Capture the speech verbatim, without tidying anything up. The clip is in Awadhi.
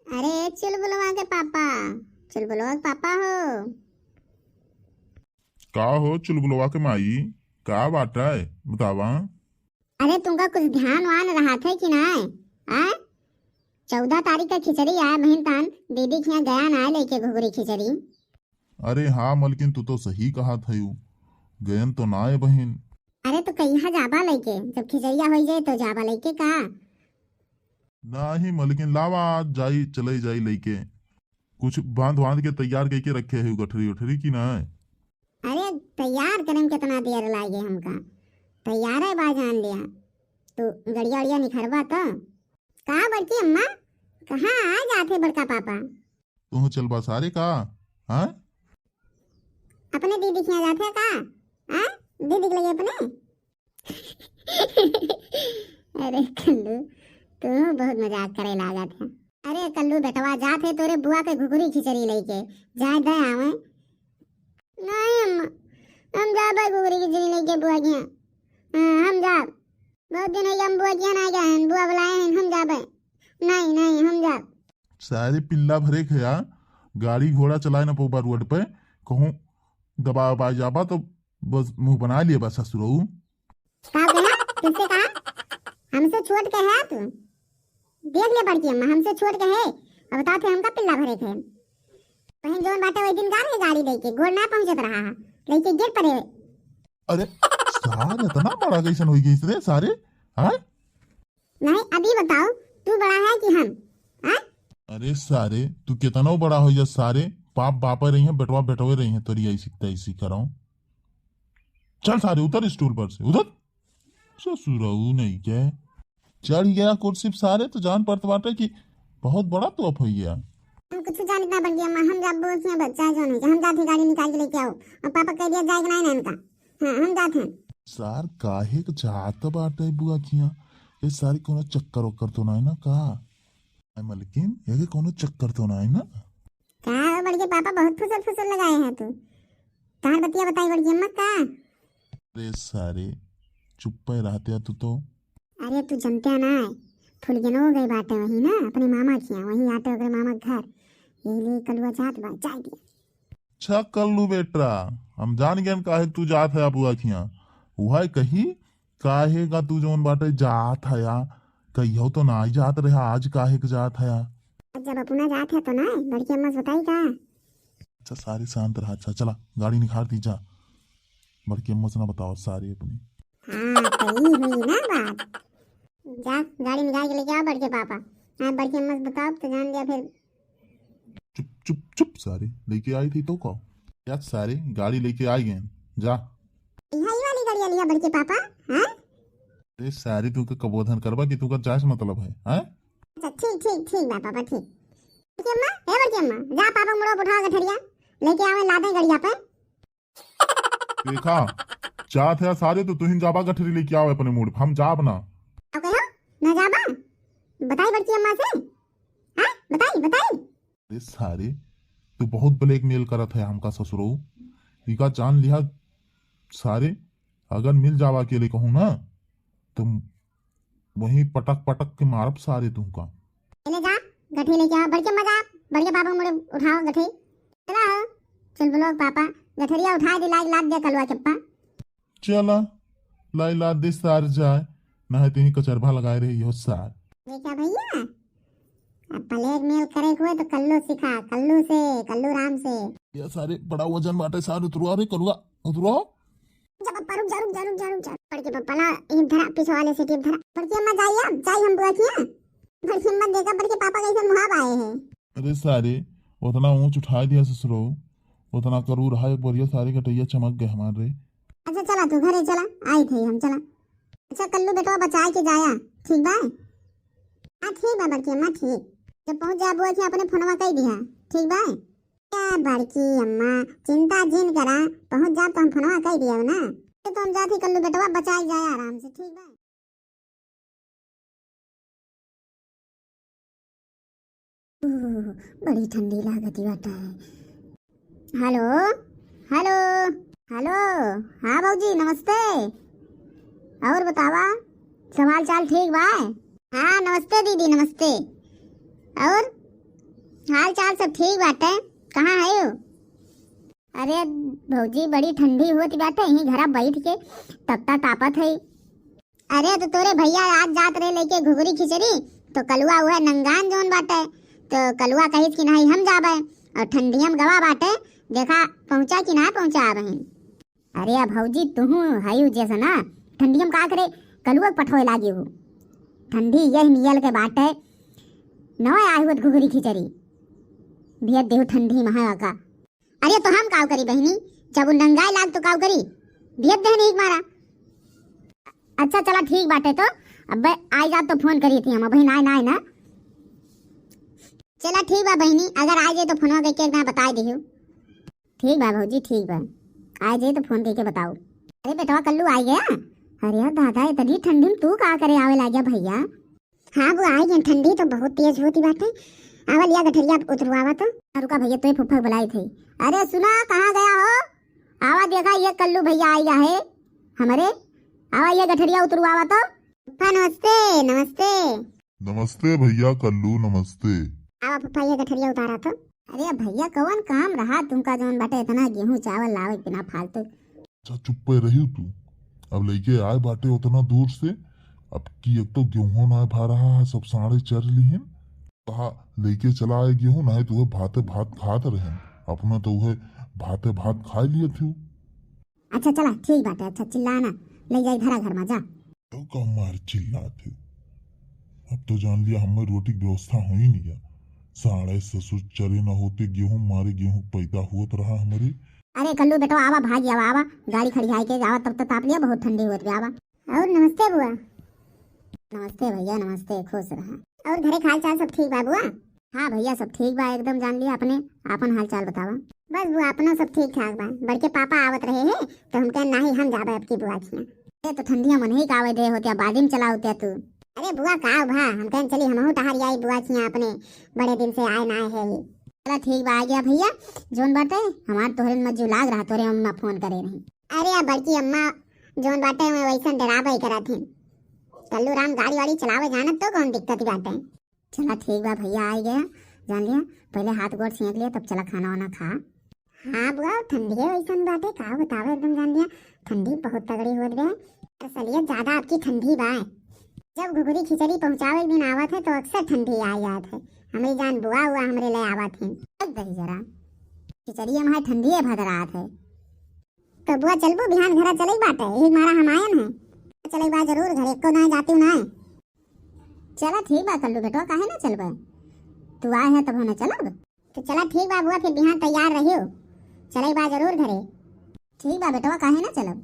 अरे चुलबुलवा के पापा, चुलबुलवा के पापा हो। का हो चुलबुलवा के माई, का बात है बतावा? अरे तुमका कुछ ध्यान वान रहत है कि नाय? आय, चौदह तारीख का खिचड़ी आय बहिन, तान दीदी के यहाँ गया नाय लेके घुघरी खिचड़ी। अरे हाँ मलकिन, तू तो सही कहत हयू, गयन तो नाय बहिन। अरे तो कहिया जाबा लेके, जब खिचड़िया होई जाए तो जाबा लेके का? नाही मलकिन, लावा आज जाई, चले जाई लेके। कुछ बांध बांध के तैयार करके रखे है गठरी उठरी की ना? अरे तैयार करे में कितना देर लागे हमका, तैयार है बा जान लिया। तू गड़िया उड़िया निखरबा तो। का बड़की अम्मा, कहाँ आ जाते बड़का पापा? तू चलबा सारे का? हाँ? अपने दीदी के यहाँ जाते का? हाँ? दीदी के लगे अपने? अरे कल्लू, तू बहुत मजाक करे लागत है। अरे कल्लू बेटवा जात है तोरे बुआ के घुघरी खिचड़ी लेके, जाए दे आवे। नहीं अम्मा, हम जाबे घुघरी खिचड़ी लेके बुआ के यहाँ। हाँ, हम जाब। बहुत दिन हो गया हम बुआ के यहाँ ना गए हैं, बुआ बुलाए हैं, हम जाबे। नहीं, नहीं, हम जाब। सारे पिल्ला भरे खया, गाड़ी घोड़ा चलाए ना पौबा रोड पे, कहूँ दबा उबा जाबा तो बस मुंह बना लिए बा ससुरऊ। का कहा? किससे कहा? हमसे छोट के है तू? देख ले बड़की अम्मा, हमसे छोट के है। अब बता थे हमका पिल्ला भरे थे। वहीं जौन बाटे वही दिन गाड़ी, गाड़ी लेके गोड़ ना पहुंचत रहा है, लेके गिर पड़े। अरे सार इतना बड़ा कैसन हो गई रे सारे? हाँ? नहीं, अभी बताओ, तू बड़ा है कि हम? हाँ? अरे सारे, तू कितनो बड़ा हो जा सारे, बाप बापे रही है, बेटवा बेटवे रही है, तोरी ऐसी तैसी करो। चल सारे, उतर स्टूल पर से, उतर। ससुरऊ नहीं के चढ़ गया कुर्सी पे सारे, तो जान पड़त बाटे कि बहुत बड़ा तोप हो गया। हम कुछ जानित ना बड़की अम्मा, हम जाब बुआ के यहाँ बच्चा जो नहीं, हम जाते गाड़ी निकाल के लेके आओ। और पापा कह दिया जाए कि नहीं ना इनका। हाँ, हम जाते हैं। सार काहे के जात बाटे बुआ के यहाँ? ये सारी कोनो चक्कर ओक्कर तो नहीं ना का? ए मलकिन, ये कोनो चक्कर तो नहीं ना? का हो बड़के पापा, बहुत फुसर फुसर लगाए हैं तू। तार बतिया बताई बड़की अम्मा का? अरे सारे, चुप्पे रहते तू तो। अरे तू जनते ना, फुलगेनो गए बाटे वही ना, अपने मामा के यहाँ, वही आटे ओकरे मामा के घर। यही लिए कलुआ जात बा, जाए दिया। अच्छा कल्लू बेटा, हम जान गए काहे तू जात है बुआ के यहाँ। वह कही काहे का तू जौन बाटे जात हया, कहियो तो ना ही जात रहा, आज काहे के जात हया? जब अपना जात है तो ना, बड़की अम्मा से बताई का? अच्छा सारे शांत रहा। अच्छा चला, गाड़ी निकाल दी जा, बड़की अम्मा से ना बताओ सारे अपनी। हाँ, तो ई हुई ना बात। जा, गाड़ी निकाल के लेके आओ बड़के पापा। हाँ, बड़की अम्मा से बताओ तो जान लिया फिर। चुप चुप चुप सारे, लेके आई थी तो का? यार सारे, गाड़ी लेके आ गए, जा। यहाँ ये वाली गाड़ी लिया बड़के पापा, हाँ? अरे सारे, तू का कबोधन करबा कि तू का जाए से मतलब है, हाँ? अच्छा ठीक ठीक ठीक बा पापा, ठीक। बड़की अम्मा, ए बड़की अम्मा, जा पापा मुड़ो उठाओ गठरिया, लेके आवे लादे गड़िया पे। देखा, जात है सारे तो तुहिन जाबा गठरी लेके आओ अपने मूड, हम जाब ना। का कहो? ना जाबा? बताई बड़की अम्मा से। हाँ, बताई, बताई। अरे सारे, तू बहुत ब्लैकमेल करत है हमका ससुरो। इका जान लिहा सारे, अगर मिल जावा अकेले कहूँ ना, तो वहीं पटक पटक के मारब सारे तुमका। ले जा, गठरी लेके आओ, बड़के अम्मा जा, बड़के पापा मुड़े उठाओ गठरी। चला हो, चुलबुलो पापा, गठरिया उठा दे, लाग लाद दे कलुआ के पप्पा। चला, लाई लाद दे सार जाए, ना है तेही कचरभा लगाए रही हो सार। देखा भैया, अब ब्लैकमेल करे के हुए तो कल्लू सिखा, कल्लू से, कल्लू राम से। ये सारे बड़ा वजन बाटे सार, उतरवा रे कलुआ, उतरवा। जा पप्पा, रुक जा, रुक जा, रुक जा, रुक जा। बड़के पप्पा ला, इन धरा पीछे वाले सीट इन धरा। बड़की अम्मा जाइए, अब जाई हम बुआ किया। बड़की अम्मा देखा, बड़के पापा कैसे मुहाब आए हैं। अरे सारे, उतना ऊंच उठाए दिया ससुरो, उतना करू रहा एक बरिया सारे गटैया चमक गए हमारे। अच्छा चला तू घरे चला, आई थे हम चला। अच्छा कल्लू बेटवा बचाए के जाया, ठीक बा? हाँ ठीक बा बड़की अम्मा, ठीक। जब पहुँच जा बुआ के अपने फोनवा कई दिया, ठीक बा? क्या बड़की अम्मा, चिंता जिन करा, पहुँच जा तो हम फोनवा कई दिया ना। तो हम जाती कल्लू बेटवा बचाए जाया आराम से, ठीक बा? ओह, बड़ी ठंडी लागत बाटे। हेलो, हेलो, हेलो। हाँ भौजी, नमस्ते। और बतावा, सब हाल चाल ठीक बा? हाँ, नमस्ते दीदी, नमस्ते। और हाल चाल सब ठीक बाटे। कहाँ है हो? अरे भौजी, बड़ी ठंडी होत बाटे, यहीं घरा बैठ के तपता तापत है। अरे तो तोरे भैया आज जात रहे लेके घुघरी खिचड़ी, तो कलुआ उहे नंगान जौन बाटे, तो कलुआ कहिस कि नहीं हम जाबे, और ठंडिया में गवा बाटे, देखा पहुँचा कि ना पहुँचा बहिन। अरे अब भौजी तुहू हयू जैसे ना, ठंडिया में का करे, कलुआ के पठोए लागी हो। ठंडी यह नियल के बाटे, नवा आए हुए घुघरी खिचड़ी, भेज देहु ठंडी में है का। अरे तो हम काव करी बहिनी, जब उ नंगाए लाग तो काव करी, भेज देहन एक मारा। अच्छा चला ठीक बाटे, तो अब आई जात तो फोन करी थी हम, अबहिन आए ना, आए ना। चला ठीक बा बहिनी, अगर आ जाए तो फोनवा करके एक बार बताए दियो। ठीक बा भौजी, ठीक बा, आ जाए तो फोन करके बताओ। अरे बेटवा कल्लू आ गया। अरे दादा, इतनी ठंडी में तू का करे आवे लाग्या भैया? हाँ बुआ, आई गए। ठंडी तो बहुत तेज होती बाटे। आवा लिया गठरिया उतरवावा तो। हाँ, रुका भैया, तोय फुफ्फा बुलाई थे। अरे सुना, कहाँ गया हो? आवा देखा, ये कल्लू भैया आई गया है हमारे। आवा ये गठरिया उतरवावा तो। फुफ्फा नमस्ते, नमस्ते। नमस्ते भैया कल्लू, नमस्ते। आवा फुफ्फा, ये गठरिया उतारा तो। अरे भैया, कौन काम रहा तुमका जौन बाटे इतना गेहूं चावल लावे बिना फालतू? अच्छा चुप्पे रही तू। अब लेके आए बाटे उतना दूर से, अब की एक तो गेहूं ना भा रहा है, सब साँड़े चर लिहिन। कहा लेके चला आए गेहूं, नहीं तो वह भाते भात खात रहन, अपना तो वह भाते भात खा लिए थे। अच्छा चला ठीक बाटे, अच्छा चिल्ला ना, ले जाई धरा घर में जा। तो का मार चिल्लात हो? अब तो जान लिया हमें रोटी की व्यवस्था हो ही नहीं है। साँड़े ससुर चरे ना होते, गेहूं मारे गेहूं पैदा हुआ तो रहा हमारे। अरे कल्लू बेटवा, आवा भागी आवा, आवा, गाड़ी खड़ी हाई के आवा, तब तो ताप लिया, बहुत ठंडी होत बा, आवा। और नमस्ते बुआ। नमस्ते भैया, नमस्ते, खुश रहा। और घरे के हाल चाल सब ठीक बा बुआ? हाँ भैया, सब ठीक बा एकदम। जान लिया अपने, आपन हाल चाल बतावा। बस बुआ, अपनो सब ठीक ठाक बा। बड़के पापा आवत रहे हैं तो हम कहे नहीं, हम जाबे अब की बुआ खिया। ये तो ठंडिया मन ही का आवे दे होत्या, बाजिम चला होत्या तू। अरे बुआ का भा, हम कहे चली हमहू टहर आई बुआ खिया, अपने बड़े दिन से आए ना है ही। चला ठीक बा, आ गया भैया। जोन बाटे हमार तोहरे में मज्जू लाग रहा, तोहरे अम्मा फोन करे रही। अरे अब बड़की अम्मा जोन बाटे मैं वैसन डराबे करत हिन। कल्लू राम गाड़ी वाड़ी चलावे जानत तो कौन दिक्कत बाटे। चला ठीक बा भैया, आ गया। जान लिया, पहले हाथ गोड़ सेंक लिया, तब चला खाना वाना खा। हाँ बुआ, ठंडी है वैसन बाटे, का बतावे एकदम। जान लिया ठंडी बहुत तगड़ी होत बे। असलियत ज्यादा आपकी ठंडी बा। जब घुघरी खिचड़ी पहुँचावे के दिन आवत है तो अक्सर ठंडी आ जात है। हमरी जान बुआ हुआ हमरे ले आवत है। बस दही जरा, खिचड़ी हमारे ठंडी है भदरात है। तो बुआ चलबो बिहान घरा चले बाटे, यही मारा हम आयन है। चले बा जरूर घरे, एको ना जाती ना। चला ठीक बा कल्लू बेटवा, काहे ना चलबे? तू आए है तब हम चलब। तो चला ठीक बा बुआ, फिर बिहान तैयार रहियो, चले बा जरूर घरे। ठीक बा बेटवा, काहे ना चलब?